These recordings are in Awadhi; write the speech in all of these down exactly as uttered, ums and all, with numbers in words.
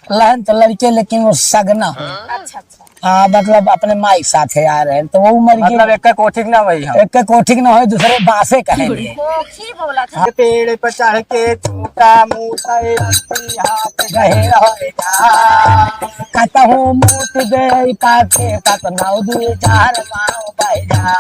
लहन तो लड़के, लेकिन वो सगना हो। अच्छा, अच्छा। हाँ, मतलब अपने माई के साथ है आ रहे हैं, तो वो मर गई। मतलब एक कोठी के ना वही हम। एक कोठी के ना हो, दूसरे बासे कहेंगे। कोठी बोला था। हाँ। पेड़ पर चढ़ के टूटा मुँह से हाथ गहे रह जा। कतहु मूत दे पाके कतनाउ दू चार पाँव बह जा।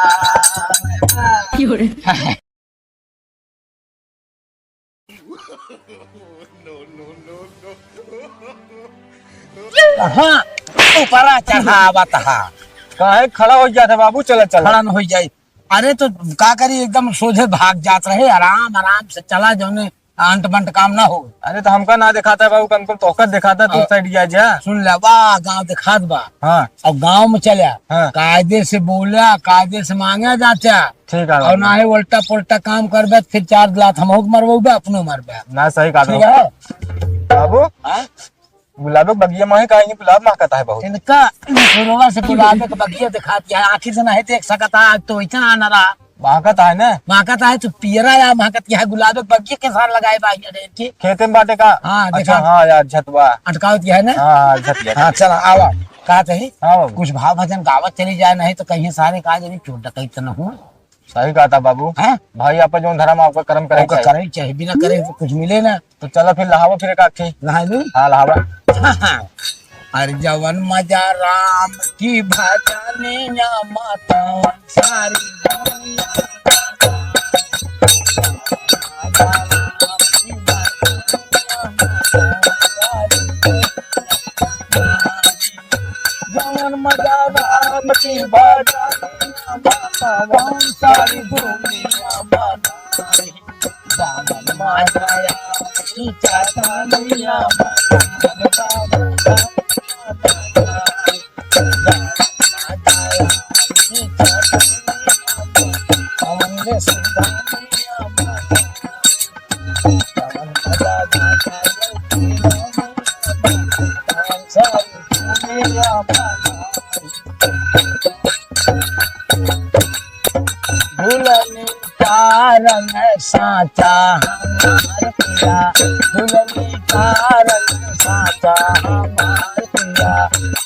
हाँ, ऊपरा चढ़ावत हा। काहे खड़ा हो जात है बाबू? चला, चला। खड़ा न हो जाई। अरे तो का करी, एकदम सोझे भाग जात रहे, आराम आराम से चला, जौने अंट बंट काम ना हो। अरे तो हमका ना दिखाता है बाबू, कम कम तोहका दिखाता, तू हाँ। Side जा, जा। सुन ले, वाह, गाँव दिखात बा। हाँ। और गाँव में चला, हाँ। कायदे से बोला, कायदे से मांगा जाचा। ठीक है और बाबू। ना है उल्टा पुल्टा काम करबे, फिर चार लात हमहू के मरबे, अपनो मरबे। ना, सही कहा ठीक बाबू। है? बाबू, हाँ? गुलाब के बगिया में है, काहे नहीं गुलाब महकता है बहुत? इनका निठुरवा से गुलाब के बगिया दिखात है, आँखी से नहीं देख सकता, आज तो इतना आना रहा। महकत है ना? महकत है तो पियरा या महकत क्या है, गुलाब के बगिया के साथ लगाए बा यार इनकी। खेते में बाटे का? हाँ, अच्छा, देखा। हाँ यार, झतवा। अटकावत क्या है ना? हाँ, हाँ, झत गया। हाँ, चला, आवा। कहा तही? हाँ बाबू। कुछ भाव भजन गावत चली जाए, नहीं तो कहीं सारे का जनी चोर डकैत न हो। सही कहा था बाबू। हैं? भाई, आपन जौन धर्म आपका कर्म करे ओका चाहिए। करे चाहिए, बिना करे तो कुछ मिले ना। तो चलो फिर लहावा फिर एक आखी। लहा लू? हाँ, लहावा। अरे जवन मजा राम की भजनिया माता सारी दुनिया। जवन मजा राम की भजनिया माता सारी दुनिया बनाई। दुलनी का रंग साचा हमार पिया, दुलनी का रंग साचा हमार पिया।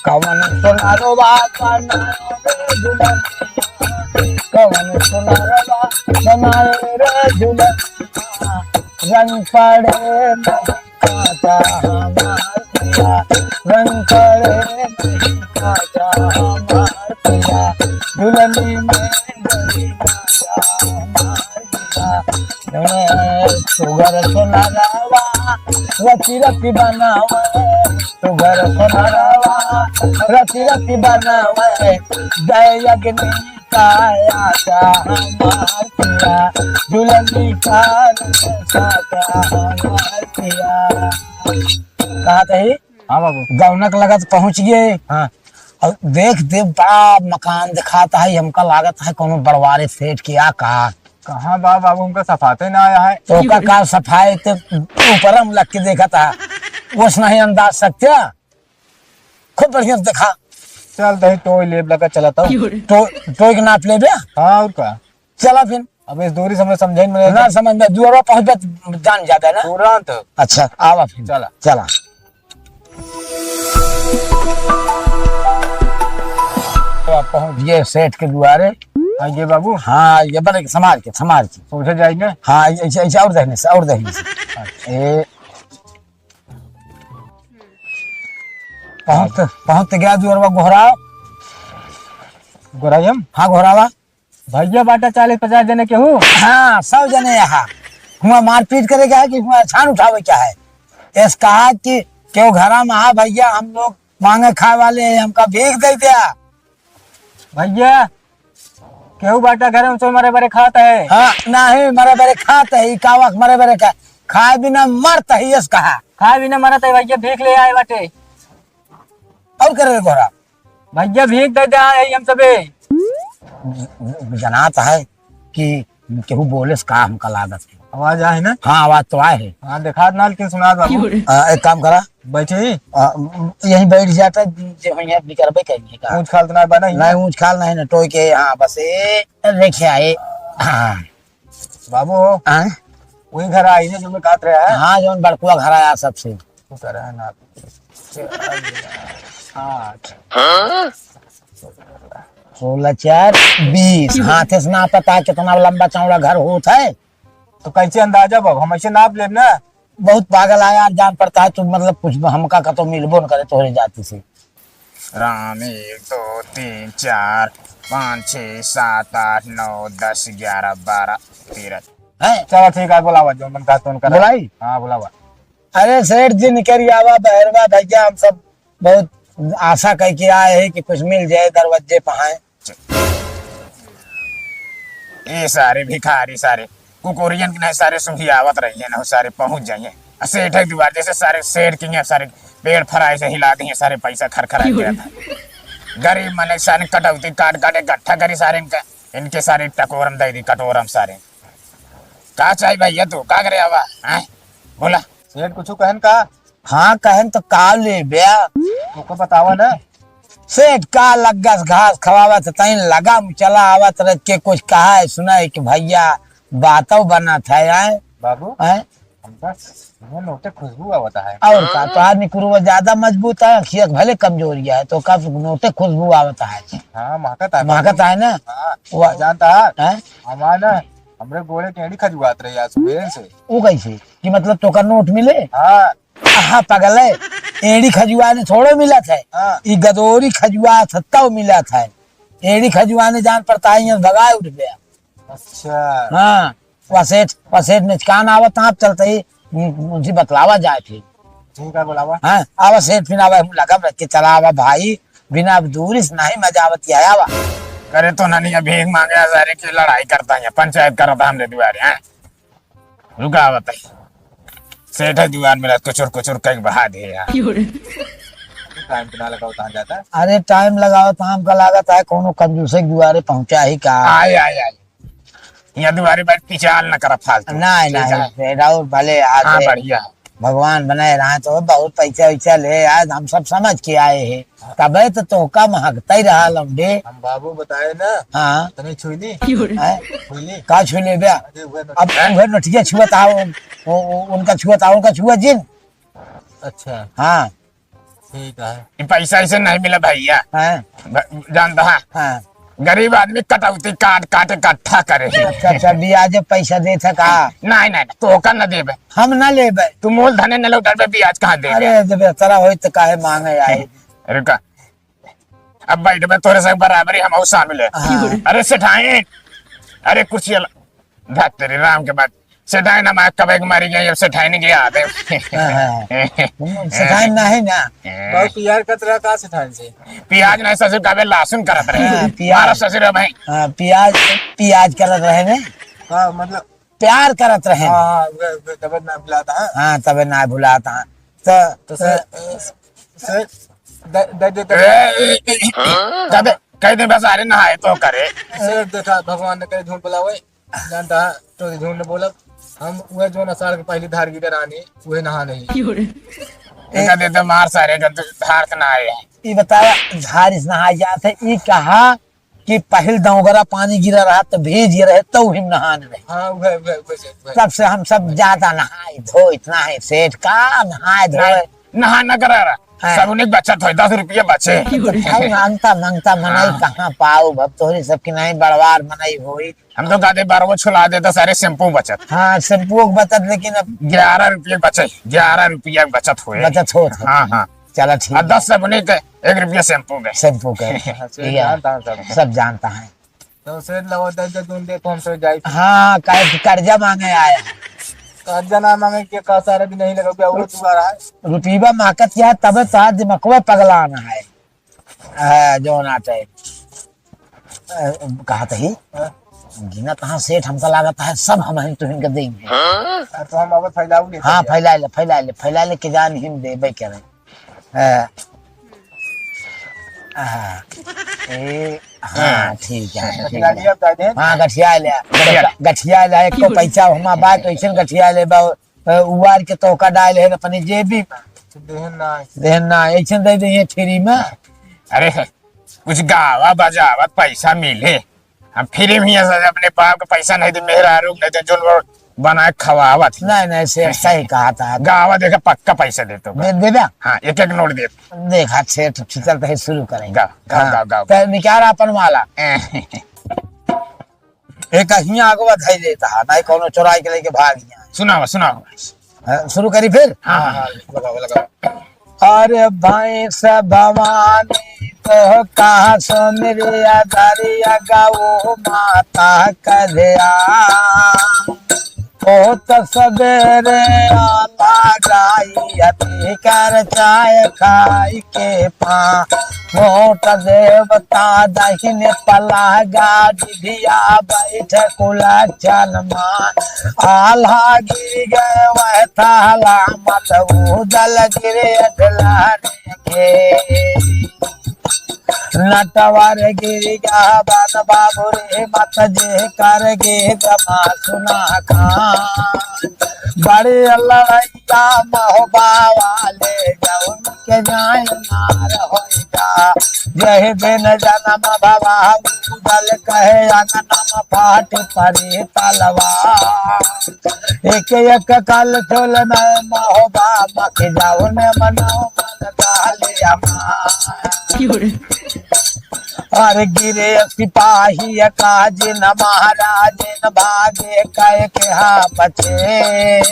कवन सुनरवा बनाए रे दुलनिया, कवन सुनरवा बनाए रे दुलनिया। रंग पड़े नहीं काटा हमार पिया, रंग पड़े नहीं काटा हमार पिया, दुलनी में गली काटा हमार पिया। ए, सुगर सोनारावा, रति रति बनावे, सुगर सोनारावा, रति रति बनावे, जय अग्नि काया का हमार पिया, दुलनी का रंग साचा हमार पिया। कहा तही? हाँ बाबू। गौनक लगत पहुँच गए। हाँ। और देख दे, बड़ा मकान दिखाता है, हमका लागत है कोनो बड़वारे सेठ किया का। कहाँ बा बाबू, हमका सफाते ना आया है। तो का, का सफाई ते ऊपर हम लग के देखा था, वस नहीं अंदाज सकते। खूब बढ़िया से देखा। चल, तही टोय लेब लगा चला था। टो-, टोय के नाप लेबे? हाँ, और का? चला फिर। अब इस दूरी से हमें समझाइन में ना समझ में, दुआरा पहुँच जात, जान जाता है ना। तुरंत। अच्छा, आवा फिर। चला। चला। तो आप पहुँच गए सेठ के दुआरे। आइए बाबू। हाँ, ये बने संभाल के, संभाल के। सोझे जाइए। हाँ, ये ऐसे, ऐसे और दहिने से, और दहिने से। अच्छा। ए, पहुँच, पहुँच गया दुआरवा गोहराव। गोहराई हम? हाँ, गोहरावा। भैया बाटा चालीस पचास जने केहू? हाँ, सौ जने यहाँ। हुआ मारपीट करे क्या है कि हुआ छान उठावे क्या है? इस कहा कि केहू घरा में, हाँ भैया, हम लोग मांगे खाए वाले हैं, हमका भीख दे दिया। भैया, केहू बाटा घरे में सोई मरे बरे खात है? हाँ, नहीं, मरे बरे खात है, ई कावक मरे बरे का, खाए बिना मरत है, यस कहा। खाए बिना मरत है भैया, भीख ले आए बाटे। और करे रे गोहरा? भैया, भीख दे दे आए हम सबे। जनात है कि केहू बोले से का हमका लागत है। आवाज आए है ना? हाँ, आवाज तो आए है। हाँ, देखात ना, लेकिन सुनात बाबू। आ, एक काम करा। बैठे ही? आ, यहीं बैठ जाता, जे हम यहाँ निकलबे करेंगे का? ऊँच खाल तो ना बना ही? नहीं, ऊँच खाल नहीं ना, टोय के, हाँ, बस ए, रेखे आए। हाँ। बाबू हो? हाँ? वही घर आई ना, जो मैं कहत रहा है। हाँ, जौन बड़कुआ घर आया सबसे। वो कह रहा है ना। चार, आठ। सोलह चार बीस। हाथे से नापत है, कितना लंबा चौड़ा घर होत है। तो कैसे अंदाजा बाबू, हम ऐसे नाप लेब ना। बहुत पागल है यार, जान पड़ता है तू, मतलब, कुछ हमका का तो मिलबो न करे तोहरे जाति से। राम, एक, दो, तीन, चार, पाँच, छः, सात, आठ, नौ, दस, ग्यारह, बारह, तेरह। हैं? चलो ठीक है, बुलावा, जो मन कहा तो उनका। बुलाई? हाँ, बुलावा। अरे सेठ जी, निकल आवा बहरवा भैया, हम सब बहुत आशा करके आए हैं कि कुछ मिल जाए, दरवाजे पे आए। ये सारे भिखारी सारे कुकुरियन के नहीं, सारे सुंघियावत रही है ना, सारे पहुंच जाइए। आ सेठ है दुआर जैसे सारे सेठ के हैं, सारे पेड़ फराए से हिला दिए, सारे पैसा खरखरा गया था। गरीब मने सारे कटौती काट काट इकट्ठा करी सारे इनका, इनके सारे टकोरम दे दी, कटोरम सारे। का चाही भैया तू, का करे आवा, हैं? बोला। सेठ कुछ कहन का? हाँ, कहन तो का लेब्या? ओको बतावा ना। सेठ का लग्गस घास खवावत तैन लगा चला आवत रह के कुछ कहा है, सुना है कि भैया बातों बनत है, आए? बाबू, आए? हमका यहाँ नोटे खुशबू आवत है। और का, तोहार निकुरवा ज्यादा मजबूत है, अखिया के भले कमजोरिया है, तो का नोटे खुशबू आवत है। हाँ, महकत है। महकत है ना? हाँ, वो जानता है? हैं? हमार ना, हमरे गोड़े के एड़ी खजुआत रही आज सुबह से। वो कैसे? कि मतलब तोका नोट मिले? हाँ। आहा पगले, एड़ी खजुआने थोड़ो मिलत है। हाँ। ई गदोरी खजुआ थत्ता मिलत है। एड़ी खजुआने जान पड़ता है, यहाँ भगाए उठ गया। अच्छा। हाँ, वह सेठ, वह सेठ निचकान आवत, आप चलते ही उन-, उनसे बतलावा जाए फिर। ठीक है, बुलावा। हाँ, आवा सेठ, फिर आवा, हम लगम रख के चला आवा भाई, बिना अब दूरी से नहीं मजा आवत है, आवा। करे तो ननिया भीख मांगे, हजारे की लड़ाई करता है, पंचायत करता हमरे दुआरे, हैं? रुका आवत है। सेठ है दुआर में, कुचुर कुचुर कई बहा दे यार। क्यों रे? टाइम कितना लगाओ, कहाँ जाता है? अरे टाइम लगाओ, तो हमका लागत है कोनो कंजूसे के दुआरे पहुंचा ही का। आए, आए, आए। यहाँ दुआरे बैठ पिचाल न करा फालतू। नहीं, ठीक नहीं, है? बेटा और भले आज हाँ, है। बढ़िया। भगवान बनाए रहे तो बहुत पैसा वैसा ले, आज हम सब समझ के आए हैं। तबे तो तोहका महकता ही रहा लौंडे। हम बाबू बताए ना। हाँ। तने छुई ली? हैं? छुई ली? का छुई ले बे? अरे, उहे नोट- अब उहे नोटिया छुआ था, वो, वो, वो, उनका छुआ था, उनका छुआ जिन। अच्छा। हाँ। ठीक है। ये पैसा ऐसे नहीं मिला भैया। हाँ। ब-, जानता है? हाँ। गरीब आदमी कटौती काट काट इकट्ठा करे। अच्छा, अच्छा, ब्याज पैसा देत है का? नहीं, नहीं, नहीं, तोहका न देबे। हम न लेबे। तू मूलधने न लौटाबे, ब्याज कहाँ देबे? अरे, जब इतना होई तो काहे मांगे आई? रुका, अब बैठबे तोरे से बराबरी हम और शामिल है। हाँ। अरे सेठाइन, अरे कुर्सी वाला, धत तेरी राम के बाद सेठाइन हम कबे के मरी गए, अब सेठाइन के याद है। हाँ, हाँ। सेठाइन नहीं ना। बहुत प्यार करत रहा का सेठाइन से? प्याज नहीं ससुर, कबे लहसुन करत रहे। हाँ, प्याज। मारा ससुर है भाई। हाँ, प्याज, प्याज करत रहे ने। का मतलब? प्यार करत रहे। हाँ, हाँ, वे, वे तबे ना भुलाता है। हाँ, तबे ना भुलाता है। तो, तो से, से, दे, दे, दे, दे। ए, ए, ए, ए, तबे कह दे बस, अरे नहाए तो करे। से देखा, भगवान ने कहे झूठ बोला हुए, जानता है, तो झूठ न बोलब। हम वह जो असार के पहली धार गिरे रानी, वह नहा नहीं। क्यों रे? एका दे दे मार सारे का, तू धार से नहाए। ई बतावा, धार से नहाए जात है, ई कहा कि पहिल दौगरा पानी गिरा रहा तो भेज गिरा रहे तो हिम नहान रहे। हाँ, उहे, उहे, उहे से, उहे। तब से हम सब ज्यादा नहाए धोए, इतना है सेठ का नहाए धोए। नहीं, नहा न करा रहा। हाँ। सब उन्हें बचत होए, दस रुपये बचे। तो भाई मांगता मांगता मनई हाँ। कहाँ पाओ, अब तोहरे सबकी नहीं बड़वार मनई होई। हम तो कहते बारह वो छुला देता सारे शैम्पू बचत। हाँ, शैम्पू के बचत, लेकिन अब ग्यारह रुपये बचे, ग्यारह रुपया बचत होए। बचत होत है। हाँ, हाँ। चला ठीक और है। दस साबुने के, एक रुपया शैम्पू के। शैम्पू के। हाँ, सेठ ठीक है। जानता हूँ सब। सब जानता है। तो सेठ लगा दे दे, तुम देखो, हम तो जाई। हाँ, काहे कि कर्जा मांगे आए। कर्जा ना मांगे के का, सारा दिन नहीं लगा, वो दुआरा है। रुपीबा मांगत क्या, तबे तो आज दिमागवा पगलाना है। आ, जो ना चाहे। अ, कहा तही? हाँ। गिना तहाँ सेठ, हमका लागत है सब हम ही तुहिन के देंगे। हाँ, तो हम अब फैलाऊ लेते हाँ, हैं। फैला ले, फैला ले, फैला ले के जान हिम देबे करे। अ, अ, ए, हाँ, हाँ। ठीक है, ठीक गठिया है। लिया, बता दें। हाँ, गठिया ले, गठिया। गठिया ले, एक तो पैसा हमा बा, तो ऐसे गठिया ले बा, अ, उबार के तोका डाल है अपनी जेबी में। देहन ना। देहन ना, ऐसे दे दे free में। अरे, कुछ गावा बजावत पैसा मिले। हम free में हियाँ से अपने बाप के पैसा नहीं दे, मेहरारू नहीं दे, जोन वो बनाए खवावत ही। नहीं, नहीं, सेठ सही कहा था। गावा देखा, पक्का पैसा दे तो। दे, दे दे। हाँ, एक एक नोट दे। देखा, सेठ फिसल तो है, शुरू करेंगे। गाओ, गाओ, हाँ। गाओ, गाओ। तो निकाल अपन माला। एक हियाँ आगवा धई लेता है, नहीं कोनो चोराई के लेके भाग गया। सुनावा, सुनावा। हाँ, शुरू करी फिर? हाँ, हाँ, हाँ। लगाओ, लगाओ। अरे भैंस भवानी तो कहा सो मेरे अदरिया गौ माता कल्याण। होत सबेरे आला गाई अति कर चाय खाई के पा। नोट देवता दहिने पलागा डिभिया बैठ कुला चनमा। आल्हा गिर गए वह थाला मत उदल गिरे अगला रे। नटवर गिर गया बन बाबू रे मत जे कर गे जमा सुना खान। बड़े लड़ाई या महोबा वाले जौन के जाए मार होई जा। यही दिन जन्म भवा उदल कहे अंगनम फाट परी तलवार। एक एक कल चोल में महोबा मख जौन मनो मन डालिया मार। और गिरे सिपाही का जिन महाराज जिन भागे कह के हा पछे।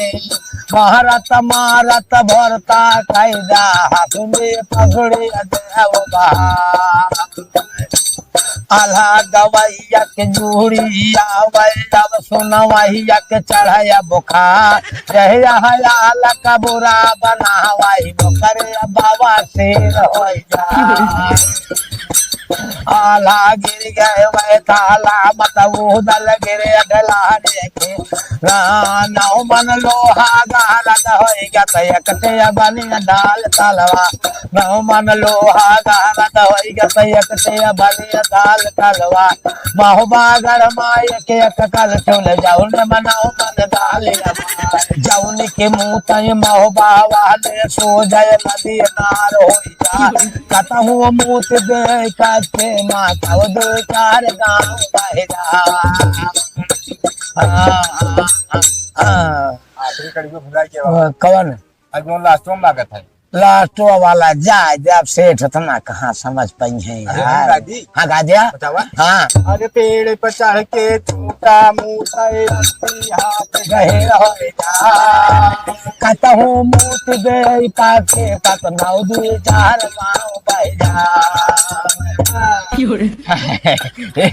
मारत मारत भरता कैदा हाथ में पगड़ी देव बहा। आल्हा गवैया के जूड़ी आवे, जब सुनवैया के चढ़े बुखार। जहिया हयाल का बुरा बनावै, ओकरे बाबा शेर होइ जा। आल्हा गिर गए वह थाला, मत उदल गिरे अगला रे के। नौ मन लोहा गहरद होई गत, एक ते बनिया डाल तलवा। नौ मन लोहा गहरद होई गत, एक ते बनिया डाल तलवा। महुबा गढ़ माई के एक कल चुल, जौन मनौ मन डाल। जौन के मुँह तई महुबा वाले, सो जय नदी नार होई जा। कतहु मूत दे कच्चे माँ, तब दो चार गाँव बह जा। हाँ, हाँ, हाँ, हाँ। आखिरी कड़ी को भुला के बा। कवन? अब जो लास्टो में लागत है। लास्टो वाला जा, जब सेठ उतना कहाँ समझ पाई है अरे यार। दादी। हाँ, गाजिया। बतावा। हाँ। अरे पेड़ पर चढ़ के झूठा मुँह से रस्सी हाथ गहे रहे जा। कतहु मूत दे पाके, कतनाउ दू चार गाँव बह जा। ए,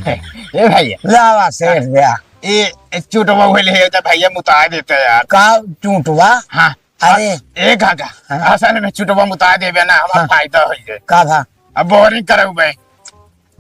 ए भैया। लावा सेठ भैया। ए, ए चुटवा होले है, तो भैया मुता देते यार। का चुटवा? हाँ। अरे। ए काका, हाँ? असल में चुटवा मुता देबे ना, हमार हाँ। फायदा होइ जाए। का भा? अब बोरिंग करउबे,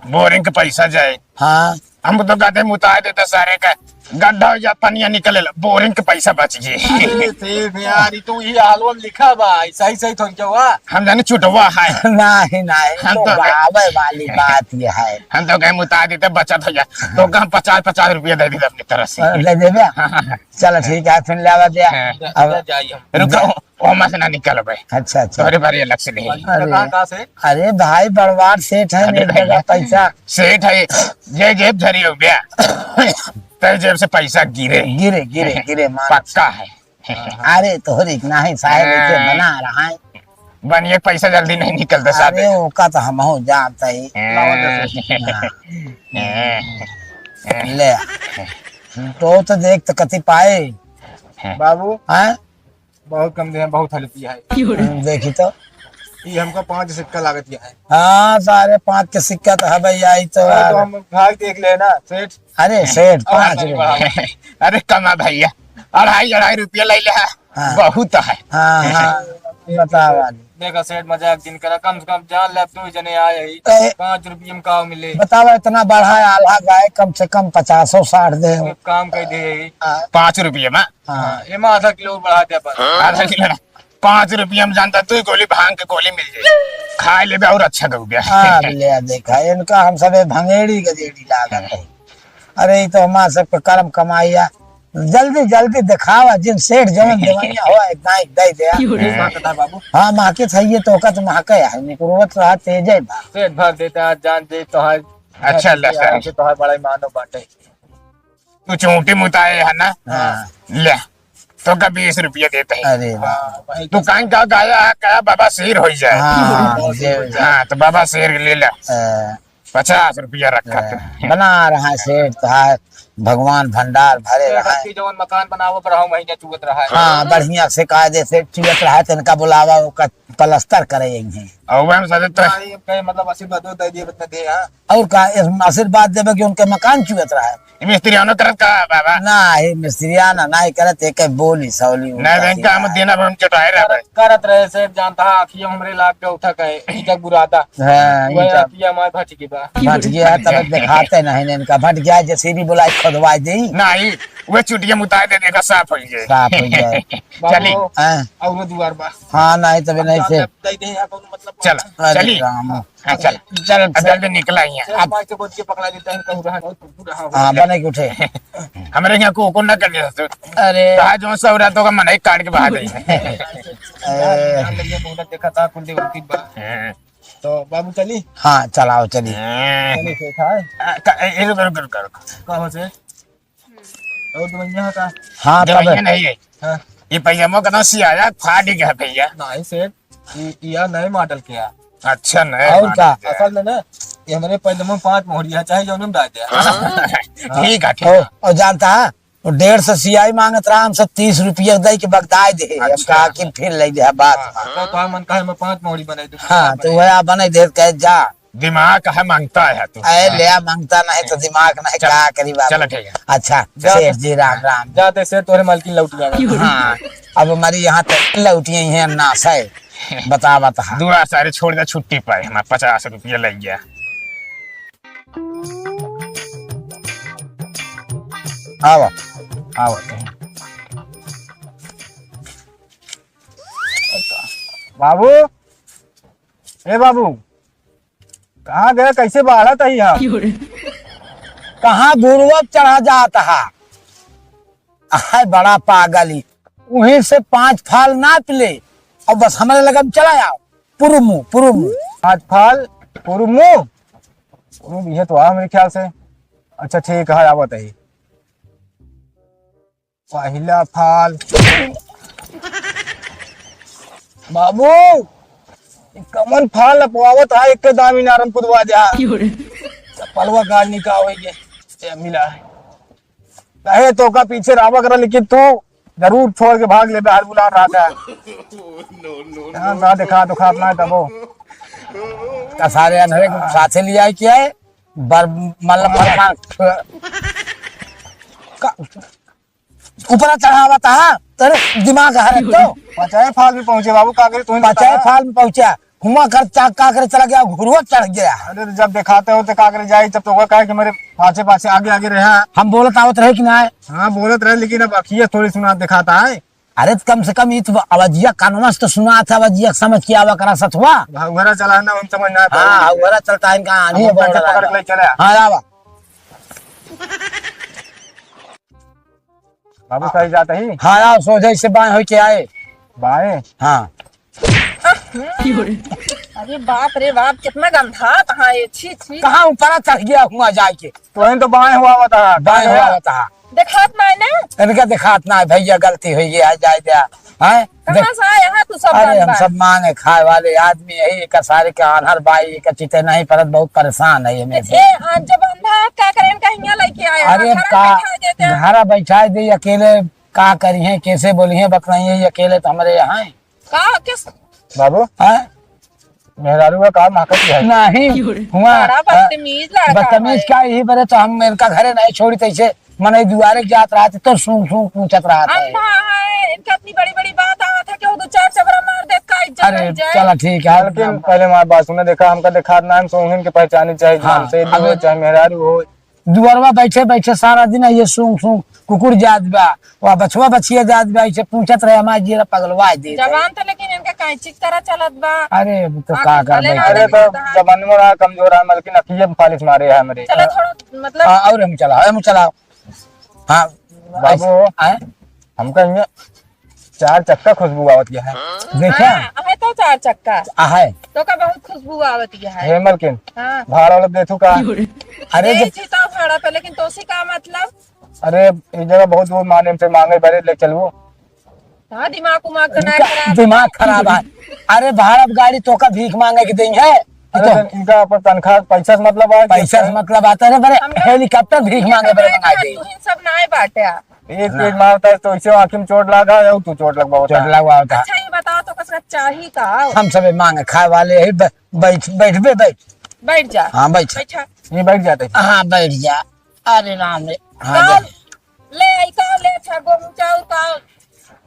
बोरिंग के पैसा जाए। हाँ। हम तो कहते मुता देते सारे का, गड्ढा हो जा, पनिया निकले ला, बोरिंग के पैसा बच गए। अरे सेठ यार, ई तू ई हालवा में लिखा बा, ई सही सही थोड़ी क्या हुआ? हम जाने चुटवा है। नहीं, नहीं, हम तो तो गावे वाली बात ये है। हम तो कहे मुता देते, बचत हो जा, तो हम पचास, पचास रुपया दे दी अपनी तरफ से। दे देबे? हाँ, हाँ, हाँ। चलो ठीक है, फिर ले आवा दे। हाँ। अब जा, जाइए। रुको, ओमा से ना निकल भाई। अच्छा, अच्छा। तोहरे बारे अलग से नहीं। अरे, कहाँ, कहाँ से? अरे भाई, बड़वार सेठ है, अरे नहीं भैया। देगा पैसा। सेठ है, जे जेब धरी हो गया, तेरे जेब से पैसा गिरे। गिरे, गिरे, गिरे, मान। पक्का है। अरे, तोहरी के नाही साहेब, ऐसे हाँ। बना रहा है। बनिए पैसा जल्दी नहीं निकलता साहब। अरे, ओका तो हमहू जानता ही। हाँ। हाँ। ले, तो, तो देख तो कति पाए। बाबू, हाँ? बहुत कम दे, बहुत हल्की है। हम्म, देखी तो। ये हमका पाँच सिक्का लागत है। हाँ, सारे पाँच के सिक्का तो है भैया, ई तो अरे, तो यार। हम भाग देख ले ना, सेठ। अरे, सेठ, और पाँच नहीं रुपया। बढ़ावा। अरे, कमा भैया, अढ़ाई, अढ़ाई रुपया ले ले। हाँ। बहुत है। हाँ, हाँ, बतावा। देखा सेठ, मजाक जिन करा, कम से कम जान ले, अब दो जने आए ही, ए, पाँच रुपये में का मिले? बतावा, इतना बड़ा आल्हा गाय, कम से कम पचासो साठ दे। एक काम कर दे ही। हाँ। पाँच रुपये में? हाँ। हाँ, ये में आधा किलो बढ़ा दे अपन। आधा किलो ना, पाँच रुपया में जानता तू गोली भांग के गोली मिल जाए, खाए लेबे और अच्छा गौ ब्या। हाँ, ले देखा, इनका हम सबे भंगेड़ी गजेड़ी लागत है। अरे, ई तो हमार सबके करम कमाइया। जल्दी, जल्दी देखावा, जिन सेठ जवन देवनिया हो, एक दाई दे दे। क्यों रे? हाँ। बात है बाबू। हाँ, माँ के सही है, तो का तो माँ के है, निकुरवत रहा, तेजे बा। सेठ भर देता, जान दे, तोहार अच्छा, अच्छा। तोहार बड़ा मानो बाटे। तू चूंटी मुताए है ना? हाँ। ले, तोका बीस रुपया देते हैं। अरे वाह। हाँ, वही तो। दुकान का गाया है, कहा बाबा शेर हो जाए। हाँ, हाँ, शेर हो जाए। हाँ, तो बाबा शेर ले ला। हाँ। पचास रुपया रखा हाँ, तू। बना रहा है सेठ, तो है, भगवान भंडार भरे रहा है। जवन मकान बनावे पर हम वहीं चुगत रहा है। हाँ, बढ़िया से कायदे से चुगत रहा है, तो इनका बुलावा, ओकर प्लास्टर करे यहीं। और वह हम सदे तो हाँ, ये कहे, मतलब, आशीर्वाद दे दिए, बता दे, हाँ। और का, इस आशीर्वाद देवे कि उनके मकान चुगत रहा है। ये मिस्त्रियानो करत का, बाबा? ना, ये मिस्त्रिया ना, ना ही करत, एक बोली, सौली नहीं, उनका नहीं, काम सीधा। देना, पर हम चटाए रहे। करत, करत रहे, सेठ जानता है, आँखियों हमरे लाग के उठा कहे, इधर बुरादा। हाँ, वह इनका आँखियों हमारे भटकी बा। भटकी है, तब देखाते नहीं ने इनका, भटकी है, जेसीबी बुलाए, खोदवाए देई। नहीं, वह चुटिया मुताए दे, देखा, साफ हो जाए। साफ हो जाए। चली। बाबू, हाँ। और वो दुआर बा। हाँ, नहीं, तबे नहीं से। दे दे, यहाँ कौनो मतलब चल, अरे चली। राम। हाँ, चल। चल, अब चल। जल्दी निकला यहाँ। चल, अब मार के बोझ के पकड़ा देता है, कहूँ रहा, बहुत बुरा हो। हाँ, बने के उठे। हमरे यहाँ को, को ना कर दिया तू। अरे। कहा जो सौ रातों का मन ही काट के बहा दे। ए। देखा था, कुल देवती बा। हाँ। तो बाबू चली? हाँ, चलाओ, चली। हाँ। चली, ठीक है। आ, का, ए, ए, रुक, रुक, रुक, रुक। कहाँ से? और दवाइयाँ का? हाँ, तब दवाइयाँ नहीं है। हाँ। ये पैजामा का ना सियाया फाट गया भैया। नहीं सेठ, ये, ये नए मॉडल के है। अच्छा, नए और मॉडल का? के है। असल में ना, ये हमरे पैजामा में पाँच मोहरी है, चाहे जौन में डाल दे। हाँ। ठीक है, ठीक है। और, और जानता है, वो डेढ़ सौ सियाई मांगत रहा, हम सब तीस रुपया दे के बगदाई दे। अब अच्छा। कहा कि फिर ले दे बात। हाँ, तो, तो मन कहे मैं पाँच मोहरी बनाई दूँ। हाँ, तो वह आप बनाई दे, कहे जा। दिमाग है, मांगता है तू। अरे, हाँ। ले आ, मांगता नहीं तो दिमाग नहीं, चल, का करी बाबू? चल, ठीक है। अच्छा, जा, सेठ जी, राम, राम। जा, ते सेठ तोरे मालकिन लौट गया। हाँ, अब हमारी यहाँ तक लौट गई है, नाश है। बता, बता। दूरा सारे छोड़ दे, छुट्टी पाए, हमारा पचास रुपया लग गया। आवा, आवा। बाबू, ए बाबू, कहाँ गए, कैसे बाढ़त ही हम? कहाँ गुरुआ चढ़ा जात हा? हाय बड़ा पागल ही, वहीं से पाँच फाल नाप ले और बस हमरे लगन चला आओ। पुरुमु, पुरुमु। पाँच फाल पुरुमु? पुरुमु ये तो आ मेरे ख्याल से। अच्छा ठीक है, आवत ही। पहिला फाल। बाबू, ई कमन फाल लपवावत है, एक दामी नारम कुदवा जा। चप्पलवा गाड़ निकाल होई गे। ए, मिला है। कहे तो का पीछे रावा करा, लेकिन तू जरूर छोड़ के भाग ले, बाहर बुला रहा था। यहाँ ना दिखा, दिखा अपना तबो। का सारे अनहरे को साथे लिया है क्या है? बर-, मतलब, फरमान। का-, ऊपर चढ़ावत हा, तेरे दिमाग हरे तो। पचाए फाल में पहुंचे बाबू, का करे, तू ही पचाए बता। फाल में पहुंचा, हुआ कर चा-, का करे चला गया, घुरुआ चढ़ गया। अरे तो जब दिखाते हो तो का करे जाए, जब तो वो कहे कि मेरे पाछे पाछे आगे आगे रहा। हम बोलत आवत रहे कि ना? हाँ बोलत रहे, लेकिन अब अखिए थोड़ी सुना दिखाता है। अरे तो कम से कम ई तो आवाजिया कानवा से तो सुना था, आवाजिया समझ के आवा करा सथवा। हाँ, उघरा चला ना, हम समझ ना पाए। हाँ, उघरा चलता है इनका, आनी हम है, पकड़ के ले चले। हाँ, आवा। बाबू सही जात ही। हाँ, आओ, सोझे से बाएं होके आए। बाएं? हाँ। अरे बाप रे बाप, कितना गंधा कहाँ है, छी, छी। कहाँ ऊपर चढ़ गया हुआ जाके? तो इन तो बाएं हुआ बता। बाएं हुआ बता। देखात ना है ना? इनका देखात ना है भैया, गलती हुई गया, जाए दिया। हैं? कहाँ से आया है तू सब अरे, हम सब मांगे खाए वाले आदमी यही, एक सारे के आन्हर बाई, एक चिते नहीं परत, बहुत परेशान है ये में से। ए, आज जब अंधा का करें, कहीं लेके आया, अरे, घर का, बैठा देते हैं। घर बैठा दे, अकेले का करी है, कैसे बोली है, बतलाई है, ये अकेले तो हमारे यहाँ है। का, किस? बाबू? हैं? मेहरारू का काम हकत है। नहीं, हुआ, बड़ा बदतमीज लड़का बदतमीज है। का, यही बरे तो हम इनका घरे नहीं छोड़ी, तैसे मने दुआरे के जात रहत तो सूं सूं पूछत रहत है। अंधा है, इनका इतनी बड़ी बड़ी बात आवत है कि वो दो चार चबरा मार दे, का इज्जत अरे, रह जाए। चला ठीक है। लेकिन पहले हमारी बात सुने, देखा, हमका देखात ना, हम सोहन के पहचानी, चाहे हाँ, जान से अबे चाहे मेहरारू हो। दुआरवा बैठे बैठे सारा दिन ये सूं सूं कुकुर जात बा, वा बछवा बछिया जात बा, इसे पूछत रहे, हमार जीरा पगलवा दे। जबान तो लेकिन इनका कैंची की तरह चलत बा। अरे, अब तो का करबे? अरे, तो जबान में रहा कमजोर है, मलकिन अखिए में पालिश मारे है हमरे। चला थोड़ा, मतलब आ, और हम चलाओ, हम चलाओ। हाँ, बाबू, आए? हमका इन्हें चार चक्का खुशबू आवत है। देखा? हाँ, आहे तो चार चक्का। आहे। तो का बहुत खुशबू आवत है। हे मलकिन, हाँ। भाड़ा वाला देथू का? अरे, दे जब थी तो भाड़ा पे, लेकिन तोसी का मतलब? अरे, ई जगह बहुत दूर माने से मांगे बरे ले चलबो। हाँ, दिमाग उमाग तो ना इनका खराब। दिमाग खराब है। अरे, भाड़ा गाड़ी तोका भीख मांगे के देई है। अरे, तो तो इनका अपन तनख्वाह, पैसा से मतलब है कि पैसा से मतलब आता है। अरे, बरे, हम लोग हेलीकॉप्टर भीख मांगे बरे मंगा दे। तू ही सब ना बाटे। एक ना। पेज मारता है तो इसे आँखी में चोट लगा है, तू चोट लगवा होता चोट है। लगवा होता है। अच्छा, ये बताओ तो कसरत चाही का? हम सबे मांगे खाए वाले है, ब-, बैठ, बैठ बे, बैठ। बैठ जा। हाँ, बैठ। बैठा। ये बैठ जाते हैं। हाँ, बैठ जा। अरे राम रे। हाँ, का जा। ले, आई का ले, अच्छा, गेहूं, चाउर का?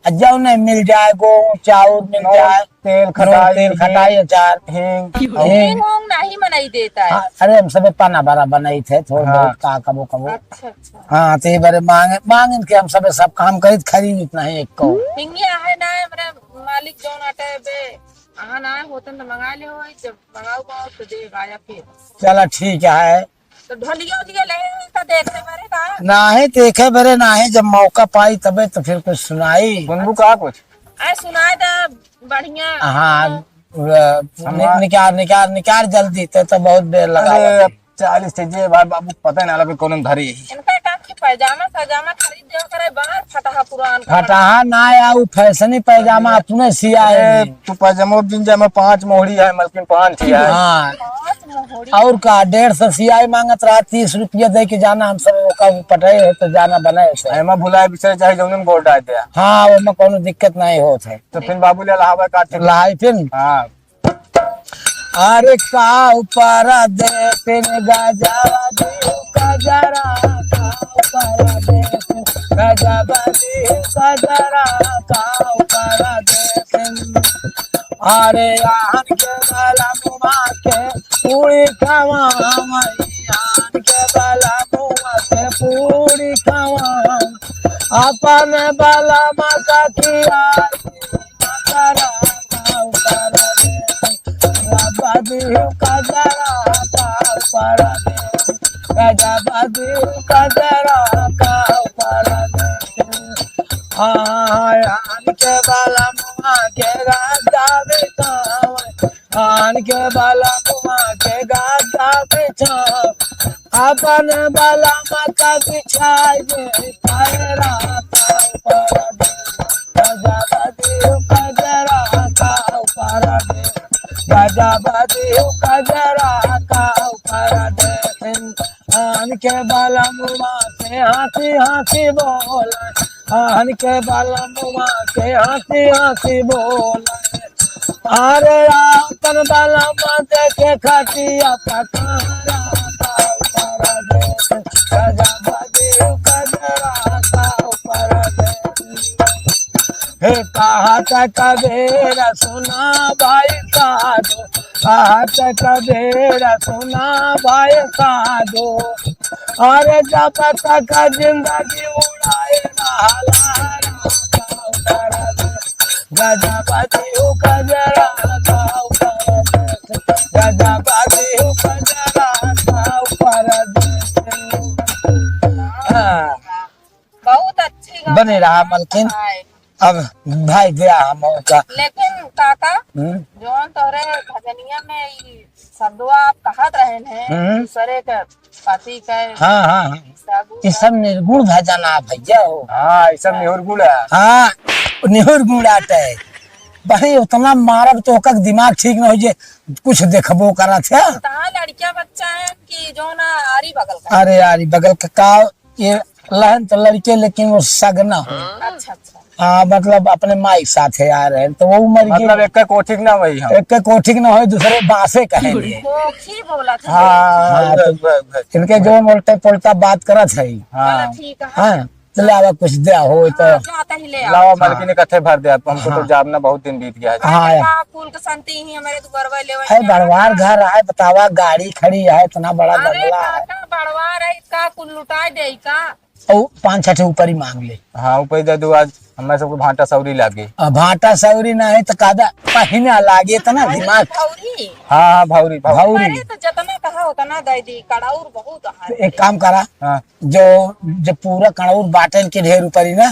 आ, जौन मिल जाए, गेहूं, चाउर मिल नून, जाए। तेल, नून, खटाई, तेल, हींग, खटाई, अचार। हींग, हींग। हींग होंग नहीं बनाई देता है। हाँ, अरे, हम सबे पना बरा बनाई थे, थोड़ा हाँ। बहुत का कबो कबो। अच्छा, अच्छा। हाँ, तो ये बरे मांग, मांग इनके हम सबे सब काम करी, खरीद इतना ही एक को। हिंगिया है ना, हमरे मालिक जौन आटे बे, अहाँ ना होतन तो मंगा ले हो, जब मंगाऊ पाओ तो दे आया फिर। चला, ठीक है। तो ढोलिया उलिया ले का देखे बरे का? नाही देखे बरे नाही, जब मौका पाई तबे तो फिर कुछ सुनाई। सुनबू का कुछ? आए सुनाए दा बढ़िया। हाँ, हाँ। नि-, हमार निकार, निकार, निकार जल्दी, ते तो बहुत देर लगा अरे, बा। चालीस से जे भाई बाबू पता ना लगे कौन धरी। इनका काम की पैजामा सजामा खरीद दे करे बाहर फटाहा पुरान का। फटाहा ना या उ फैशनी पैजामा अपने सिया अरे, है। तू पैजामा बिन जा, मैं पाँच मोहरी है, मलकिन पाँच ही है। हाँ। पाँच मोहरी। और का, डेढ़ सौ सियाई मांगत रहा, तीस रुपया दे के जाना, हम सब ओका पटाए है तो जाना बनाए से। एमा भुलाए बिसरे चाहे जौन में गोड़ डाल दे। हाँ, ओमा कोनो दिक्कत नहीं होत है। तो फिर बाबू ले लहावे का थे। लहाई फिर? हाँ। अरे काऊ परदेसिन गजब दिहु कजरा, काऊ परदेसिन गजब दिहु कजरा, काऊ परदेसिन। अरे आन के बलमुआ के पूरी खवावई, आन के बलमुआ के पूरी खवावई, अपन बलमा का खियाई। आन के बलमुआ के गद्दा बिछावे, आन के बलमुआ के गद्दा बिछावे, अपन बलमा का बिछाए दे, पैरा का ऊपर दे। गजब दिहु कजरा का ऊपर दे, गजब दिहु कजरा का ऊपर दे। आन के बलमुआ के हँसी हँसी बोले, आन के बलमुआ के हँसी हँसी बोले। अरे आपन बलमा देखे खटिया पकारा का ऊपर दे, गजब दिहु कजरा का ऊपर दे। हे कहत कबीर सुना भाई साधु, कहत कबीर सुना भाई साधु। अरे जब तक जिंदगी उड़ाए रहला, गजब दिहु कजरा का ऊपर दे, गजब दिहु कजरा का ऊपर दे। हाँ। बहुत अच्छी गाना बने रहा है। मलकिन। अब भाई गया हम का। लेकिन काका, हम्म। जौन तोहरे भजनिया में ई शब्दवा आप कहत रहेन हैं, हम्म। दूसरे के पति के हाँ, हाँ, हाँ। साबु ये का। सब निर्गुण भजन आ भैया हो। हाँ, ये सब निहुर गुण है। हाँ, निहुर गुण आटे। भाई उतना मारब तो ओकर दिमाग ठीक न हो जे कुछ देखबो करत है। तहाँ लड़किया बच्चा है कि जौन आरी बगल का। अरे आरी बगल का, का ये लहन तो लड़के, लेकिन वो सगना हो। अच्छा, अच्छा। हाँ, मतलब अपने माई के साथ है आ रहे हैं, तो वो मर गए। मतलब एक कोठी के ना वही हम। एक कोठी के ना हो, दूसरे बासे कहेंगे। कोठी बोला था। हाँ, हाँ, तो बस, बस, बस। इनके जो उल्टे पुल्टा बात करत है। हाँ। चलो, ठीक है। हाँ, तो ले आवा कुछ दे हो तो। हाँ, जाता ही ले आओ। लावा, हाँ। मलकिन कथे भर दे आप, हमको तो हाँ। जाब ना बहुत दिन बीत गया है। हाँ, अरे, यार। का कुल के संती ही हमारे दुआरवा लेवे अरे, हैं। बड़वार घर है, बतावा, गाड़ी खड़ी है, इतना बड़ा अरे, बंगला है। काका, बड़वार है, का कुल लुटा दे का? और पाँच छह ठे ऊपर ही मांग ले। हाँ, ऊपर ही दे दो, आज हमारे सबको भांटा सौरी लागे। आ, भांटा सौरी ना है तो कादा पहिना लागे, इतना दिमाग। भौरी। हाँ, हाँ, भौरी, भौरी। भौरी। अरे, तो जितना कहा उतना दे दी, कड़ौर बहुत है। तो एक काम करा, हाँ। जो, जब पूरा कड़ौर बाटन के ढेर ऊपर ही ना,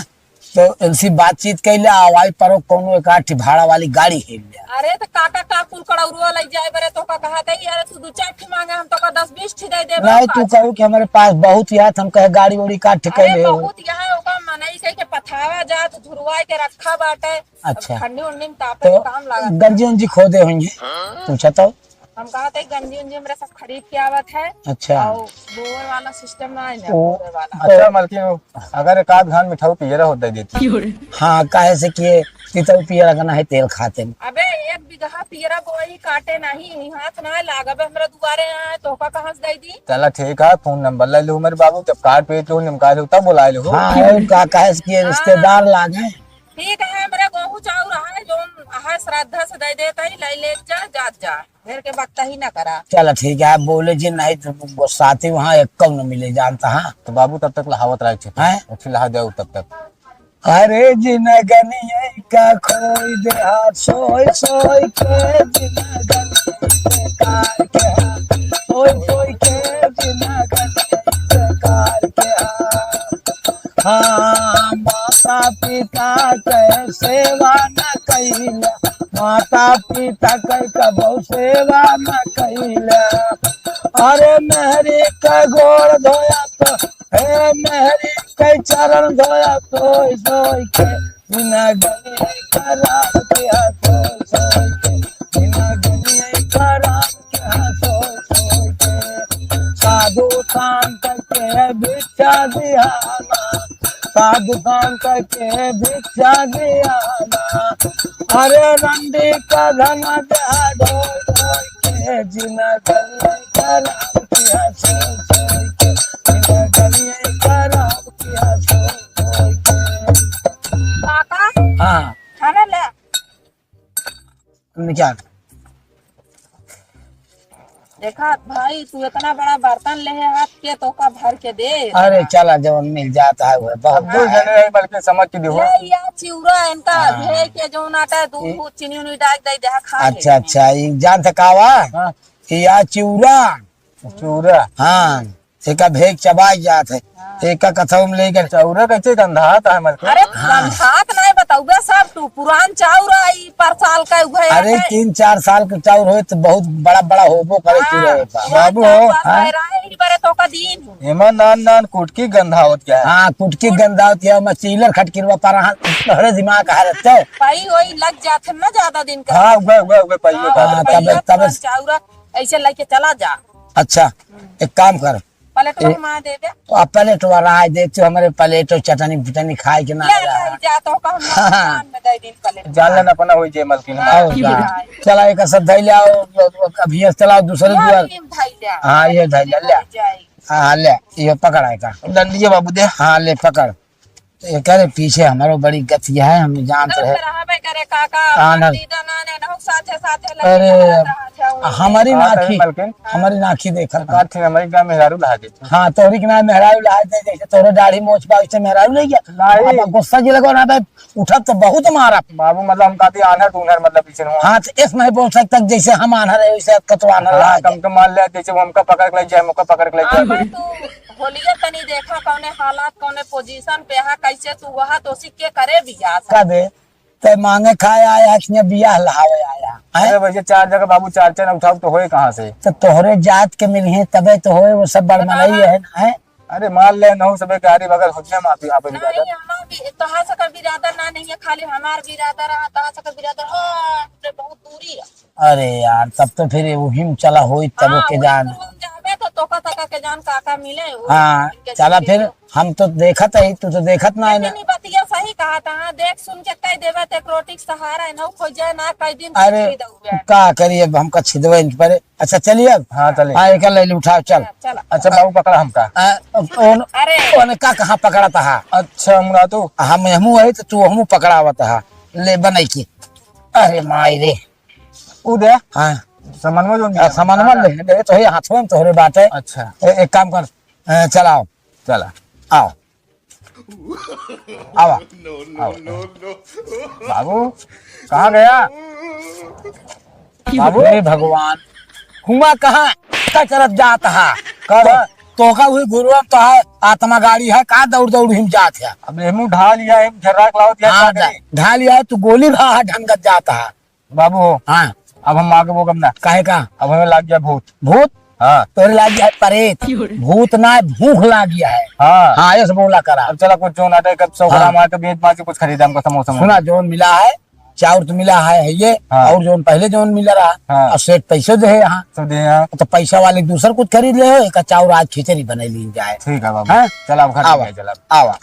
तो इनसे बातचीत कैले, आवाज पर कोनो एक आठ भाड़ा वाली गाड़ी खेल ले। अरे, तो काका का कुल कड़ौरुआ लग जाए बरे, तो का कहा था कि अरे तू दू चार ठी मांगा, हम तोका दस बीस ठी दे देबे, नहीं, तू का कहू कि हमरे पास बहुत यात, हम कहे गाड़ी उड़ी का ठिकाने अरे ले हो। बहुत यहाँ ओका मनई कह के पथावा जात, झुरवाए के रखा बाटे। अच्छा। अब ठंडी उंडी में तापे तो के काम लागत। गंजी उंजी खोदे होंगे, पूछा तो। हम कहा थे गंजी उंजी हमरे सब खरीद के आवत है। अच्छा। और बोर वाला सिस्टम ना है ना, ओ, बोर वाला। अच्छा मलकिन, अगर एक आध घान मिठाऊ पियरा होत दे देती। हाँ, काहे से कि ये तितऊ पियरा का ना है, तेल खाते में। अबे एक बीघा पियरा बोई काटे नहीं, हाथ ना लागबे हमरा दुआरे आए, तोहका कहाँ से दे दी? चला ठीक है, फोन नंबर ले लो मेरे बाबू, जब काट पीट लो, निमका लो, तब बुला लो। हाँ, और का, काहे से कि ये हाँ। रिश्तेदार लागे। ठीक है, मेरे गोहू चाउर है, जोन है श्रद्धा से दे देता ही, ले ले जा, जात जा। ढेर के बकता ही ना करा। चला ठीक है, आप बोले जी, नहीं तो गुस्साती वहाँ एक कम न मिले, जानता हाँ। तो बाबू तब तक लहावत रहे थे। हैं? अच्छी लहा जाओ तब तक। अरे जिनगनिया का खोई दे हाथ सोई सोई के, जिनगनिया बेकार के हाथ, सोई सोई के जिनगनिया बेकार के हाथ। हाँ, माता पिता के सेवा न कइला, माता पिता के कबो सेवा न कइला। अरे मेहरी के गोड़ धोया तो, हे मेहरी के चरण धोया तो, सोई सोई के बिना गलिए खराब किया तो, सोई सोई के बिना गलिए खराब किया, सोई सोई के। साधु संत के भिक्षा दियाना, साधु संत के भिक्षा दियाना। अरे रंडी का धन दे ढोई ढोई के, जिनगनिया खराब किया सोई सोई के, जिनगनिया खराब किया सोई सोई के। काका, हाँ। खाना ले। निकाल। देखा भाई, तू इतना बड़ा बर्तन ले है हाथ के, तोका भर के दे। अरे चला, जवन मिल जाता है वह बहुत अब दो है। जने रहे, बल्कि समझ के दिहो। ले या चिउरा इनका हाँ। भेज के, जौन आटा है, दूध, ई- दूध, चीनी उनी डाल दे, दे, खा ले। अच्छा, अच्छा, ई जान त का वा? हाँ। कि या चिउरा। चिउरा। हाँ। एका भेग चबाई जात है। हाँ। एका कथऊ में लेकर चौरा कैसे गंधात है मलकिन? अरे हाँ। गंधात नहीं बताऊबे सब तू, पुरान चाउर आई, पर साल का उहे अरे आटे। तीन चार साल के चाउर होए तो बहुत बड़ा बड़ा होबो करे हाँ, चूल्हे पर। पुरान बाबू चाउर हो, बस हाँ। है रहा है, इस बारे तो का दिन है। एमा नान नान कुटकी गंधावत क्या है? हाँ, कुटकी गंधावत है, मैं चीलर खटकिरवा पर रहा, तोहरे दिमाग है रहते। पाई वही लग जात है ना ज्यादा दिन का। हाँ, उगे, उगे, उगे, पाई हाँ, उगे। हाँ, तबे, पाई तबे। पुरान चाउर ऐसे लेके चला जा। अच्छा, हम्म। एक काम कर, प्लेटवा ए, घुमा देबे। तो आप प्लेटवा रहा दे, तो हमरे प्लेट और चटनी फुटनी खाए के ना ले, रहा। ले, जा तो कहूँ हाँ। दुकान में दे दिन प्लेट। जान लेना अपना होई जे मलकिन। हाँ, और की का? बुझाई। चला, एक सब धइले आओ, अभी चलाओ दूसरे या दुआर। नीम धइले। हाँ, ये धइले, ले। जाई। हाँ, ले, ये पकड़ा है का? डंडिया बाबू दे। हाँ, ले, पकड़। एकरे पीछे हमरो बड़ी गतिया है, हम जानत रहे। रहबे करे काका, आनर। दीदा नाने नहुक साथे साथे लगे अरे, रहत रहा था, हमारी का नाखी, करे मलकिन? हमारी नाखी देखत का ना। थे हमारी गाँव मेहरारू लहा देते। हाँ, तोहरी के नाम मेहरारू लहा दे, जैसे तोहरे दाढ़ी मोछ बा, वैसे मेहरारू नहीं गया। नहीं। अब गुस्सा जी लगो ना बे, उठब तो बहुत मारब। बाबू, मतलब हम कहते आन्हर तो उन्हर, मतलब पीछे हो। हाँ, तो इस नहीं बोल सकता, जैसे हम आन्हर है, वैसे कतो आन्हर हाँ, लहा कम दे। तो मान ले, जैसे वो हमका पकड़ के ले जाए, हमका पकड़ के ले जाए। अब तू होलिया तनी देखा कौने हालात, कौने पोजीशन पे हा, कैसे तू वहा तो सिक्के करे बियाह। का दे? तै मांगे खाए आया है कि बियाह लहावे आया है? अरे भैया, चार जगह बाबू चार चार उठाओ तो होए कहाँ से? तो तोहरे जात के मिलिहे तबे तो होए, वो सब बड़मलई है ना, है? अरे मान ले, नौ सबे गाड़ी बगल हो गया, माफी आप नहीं, बिरादर। हमार भी, तोहार से का बिरादर ना नहीं है, खाली हमार बिरादर है, तोहार से का बिरादर, हाँ, हमरे बहुत दूरी है। अरे यार, तब तो फिर वही में चला होई, तब हाँ, ओके वही जान। तो हम जाबे तो तोका तका के जान काका मिले, वो हाँ, इनके चला चलते फिर, तो। हम तो देखत है, तू तो देखत ना है ना। लेकिन ई बतिया सही कहा था, हाँ, देख सुन के कह देबे तो एक रोटी के सहारा है, ना खोजे ना कई दिन अरे, खरीद हुए। का करी अब, हमका छिदवे नहीं पड़े। अच्छा, चलिए अब। हाँ, चलिए। हाँ, एक ले ले, उठाओ, चल। हाँ, चला। अच्छा, बाबू पकड़ा हमका। आ, अब ओन-, अरे। ओने का कहाँ पकड़ा था? अच्छा, मुरादू। हम हमू है तो तू हमू पकड़ावत हा। ले बनाई की। अरे माई रे। ऊ दे। हाँ। सामानवा जोन आ, दिया। सामानवा ले, ले तो है, हाथवा में तोहरे बात है। अच्छा। ए-, एक काम कर, ए, चल आओ। चला। आओ। आवा। No, no, आओ। No, no। बाबू, कहाँ गया? बाबू। हे भगवान, हुआ कहाँ का चलत जात हा? कर। तो, तोका हुई गुरुआ तो है, आत्मा गाड़ी है, का दौड़ दौड़ हिम जात है? अब एमू ढाल या, एम झर्राक लावत या, हाँ, का करी? ढाल या, तू गोली भा ढंगत जात हा। बाबू हो। हाँ। अब हम आगे वो कब ना। काहे का? अब हमें लाग गया भूत। भूत? हाँ। तोरे लाग गया है परेत। भूत ना, भूख लाग गया है। हाँ। हाँ, ऐसे बोला करा। अब चला कुछ जो नाटक, कब सौ हाँ। ग्राम आटे, बेच बाच के कुछ खरीदा हमको समोसा। सुना, जोन मिला है, चाउर तो मिला है, है ये, हाँ। और जोन पहले जोन मिला रहा, हाँ। और सेठ पैसे दे है यहाँ। सब दे यहाँ। तो पैसा वाले दूसर कुछ खरीद ले हो, एक चाउर आज खिचड़ी बना ली जाए। ठीक है बाबू। हाँ? चला अब घर आवा। में चला। आवा।